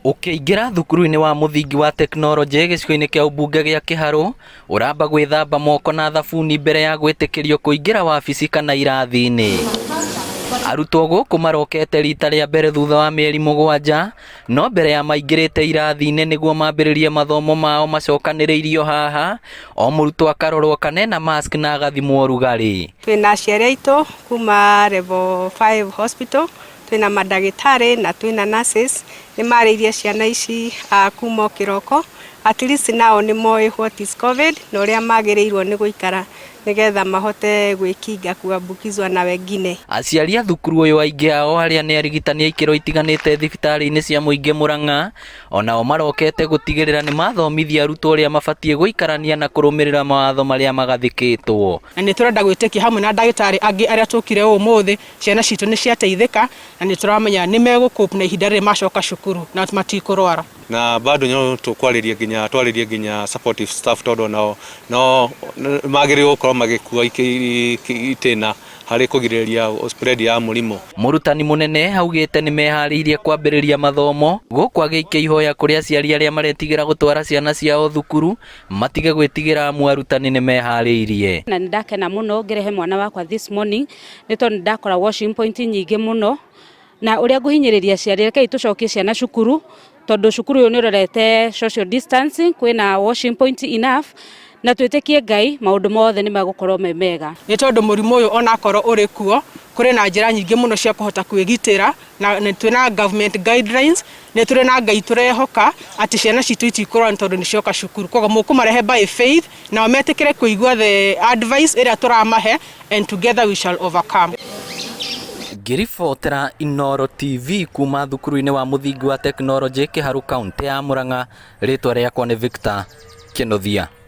Ũkĩingĩra thukuru-inĩ wa mũthingi wa tekinoronjĩ gĩcigo-inĩ kĩa ũmbunge gĩa Kĩharũ, ũramba gwĩthamba moko na thabuni mbere ya gwĩtĩkĩrio kũingĩra wabici kana irathi-inĩ. Arutwo gũkũ marokete rita rĩa mbere thutha wa mĩeri mũgwanja, no mbere ya maingĩrĩte irathi-inĩ nĩguo mambĩrĩrie mathomo mao macokanĩrĩirio haha, o mũrutwo akarorwo kana ena mask na agathimwo ũrugarĩ. Twĩna aciari aitũ kuma level 5 hospital, twĩna mandagĩtarĩ na twĩna nurses, nĩ marĩirie ciana ici kuma o kĩroko, at least nao nĩ moĩ what is covid na ũrĩa magĩrĩirwo nĩ gũikara nĩgetha mahote gwĩkinga kuambukizwa na wengine. Aciari a thukuru ũyũ aingĩ ao arĩa nĩ arigitani a ikĩro itiganĩte thibitarĩ-inĩ cia mũingĩ Murang'a, onao marokete gũtigĩrĩra nĩ mathomithia arutwo ũrĩa mabatiĩ gũikarania na kũrũmĩrĩra mawatho marĩa magathĩkĩtwo. Na nĩ tũrenda gwĩtĩkia hamwe na ndagĩtarĩ angĩ arĩa tũkire ũmũthĩ, ciana citũ nĩ ciateithĩka na nĩ tũramenya nĩ megũ na ihinda rĩrĩ macoka cukuru na matikũrwara. Na bado no tũkwarĩria nginya twarĩrie nginya supportive staff tondũ nao no magĩrĩirwo gũkorwo magĩkua itĩna harĩ kũgirĩrĩria spread ya mũrimũ. Mũrutani mũnene augĩte nĩ meharĩirie kwambĩrĩria mathomo gũkũ agĩikia ihoya kũrĩ aciari arĩa maretigĩra gũtwara ciana ciao thukuru matige gwĩtigĩra amu arutani nĩ meharĩirie. Na nĩ ndakena mũno ngĩrehe mwana wakwa this morning nĩ tondũ nĩ ndakora washing point nyingĩ mũno na ũrĩa ngũhinyĩrĩria aciari, rekei tũcokie ciana cukuru tondũ cukuru ũyũ nĩ ũrorete social distancing, kwĩna washing point enough na twĩtĩkie Ngai maũndũ mothe nĩ megũkorwo me mega. Nĩ tondũ mũrimũ ũyũ onakorwo ũrĩ kuo, kũrĩ na njĩra nyingĩ mũno cia kũhota kwĩgitĩra na nĩ twĩna government guidelines, nĩ tũrĩ na Ngai tũrehoka atĩ ciana citũ itikũrwara nĩ tondũ nĩ cioka cukuru. Koguo mũkũmarehe by faith nao metĩkĩre kũigua the advice ĩrĩa tũramahe and together we shall overcome. Ngĩribotera Inooro TV kuma thukuru-inĩ wa mũthingi wa tekinoronjĩ Kĩharũ, kaũntĩ ya Murang'a, rĩtwa rĩakwa nĩ Victor Kĩnuthia.